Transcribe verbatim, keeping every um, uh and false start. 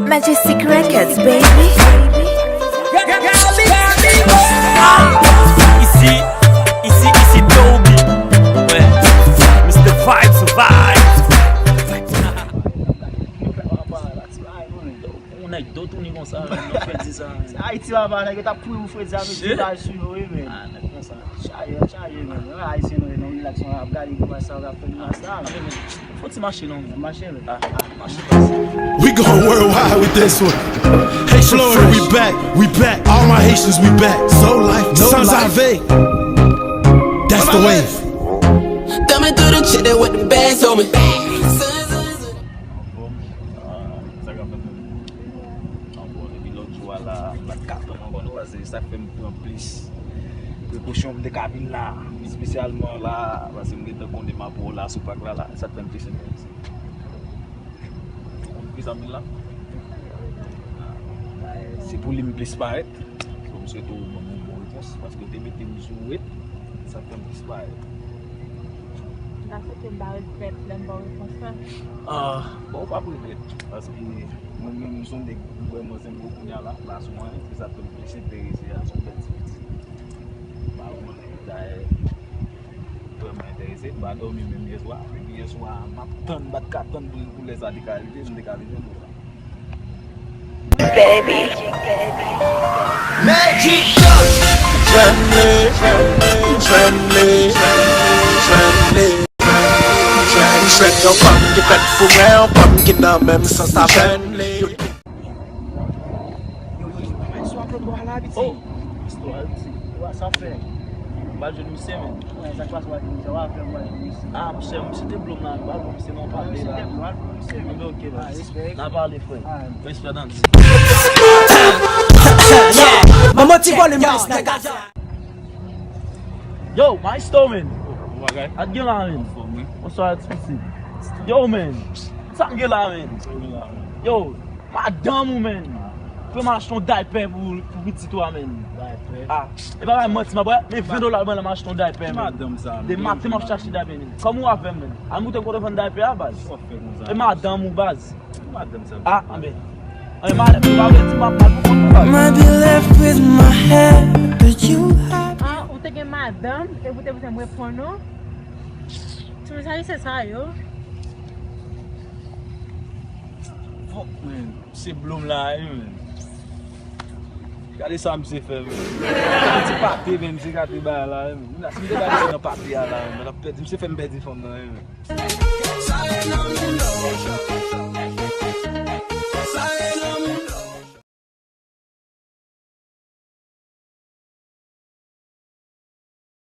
Majestic Records, baby. Ici, ici, ici Toby. Ouais. Mister Vibes, Vibes. Yon nèg do touni konsa, men, non, Fredi sa. Ayiti papa, nèg yo t ap kouri pou Fredi a, met ti bal sou yo, wi, men. Ah, nèg konsa. Chaje, chaje, men. Ayisyen nou ye, nou relax, nou ap gade kouman sa, nou ap fè nou sa. Fò ti mache non. Mache, men. Ah, mache. We going worldwide with this one. Haitian Flow, we back, we back. All my Haitians, we back. So life, no Sans life. Ave. That's the wave. Coming through the city with the bags on me. Anfòm, ah, sa k ap fèt menm? Anfòm, depi lòt jou a la, m pa t ka tann ankò non, paske sa k fè m pran plis prekosyon pou m te ka vin la, espesyalman la, paske m gentan konnen m ap wè w la sou pak la, la, sa k fè m plis enterese. Ou konn poukisa m vin la? Se pou li m plis parèt. So, m swete w ban m yon bon repons, paske w te mete m sou ret, sa k fè m disparèt. M ta swete w ba regrèt lè m ba w repons lan. Ah, bon, w p ap regrèt, paske mwen menm, m se yon nèg ki vrèman senp kounye a la, m pa sou anyen, se sa k fè m plis enterese a, se yon bèl ti pitit. M pa konnen, dayè, vrèman enterese, m pa dòmi menm yèswa, epi yèswa, m ap tann, m pa t ka tann pou, pou lè sa te ka rive, m te ka vin jwenn ou la. Baby. Magic Touch. Jwenn li, jwenn li, jwenn li, jwenn, jwenn yon fanm ki fèt pou mwen, yon fanm ki nan menm sans avè m. Jwenn li. Oh, istwa Ayiti. Sa fè. M pa jwenn misye, men. Sa k pase, w a jwenn misye, w a fè, w a jwenn misye. Ah, monchè, misye te blo m la, m pa blo misye non, pa vle la. Misye te blo, al blo misye. Anben, ok, baz. N a pale, frè. Respè, tande. Manman ti vòlè m plis nan gaz la. Yo, maestro, men. Sa k gen la, men? Bonswa, ti pitit. Yo, men. Sa k gen la, men? Yo, madanm ou, men. Fè m achte yon daypè pou, pou pitit ou a, men. Ah, e pa bay manti, m ap bay ven dola ban m achte yon daypè, men. De maten m ap chache daypè, men. Kòman w avè m, men? Al montre m kote w vann daypè a, baz. E madanm ou, baz. Ah, anben. Anben, malè, m pa vle di m ap mal pou kont ou, baz. Might be left with my head, but you have Ah, ou te gen madanm, e ou te bezwen m reponn ou? Ti mesaj se sa yo. Fòk, men. Se blo m la, wi, men. Gade sa misye fè, men. Gade ti pate, men, misye gate bagay la, wi, men. Si m te bay misye nan pate a la, men, m t ap pèdi. Misye fè m pèdi fanm nan, wi, men.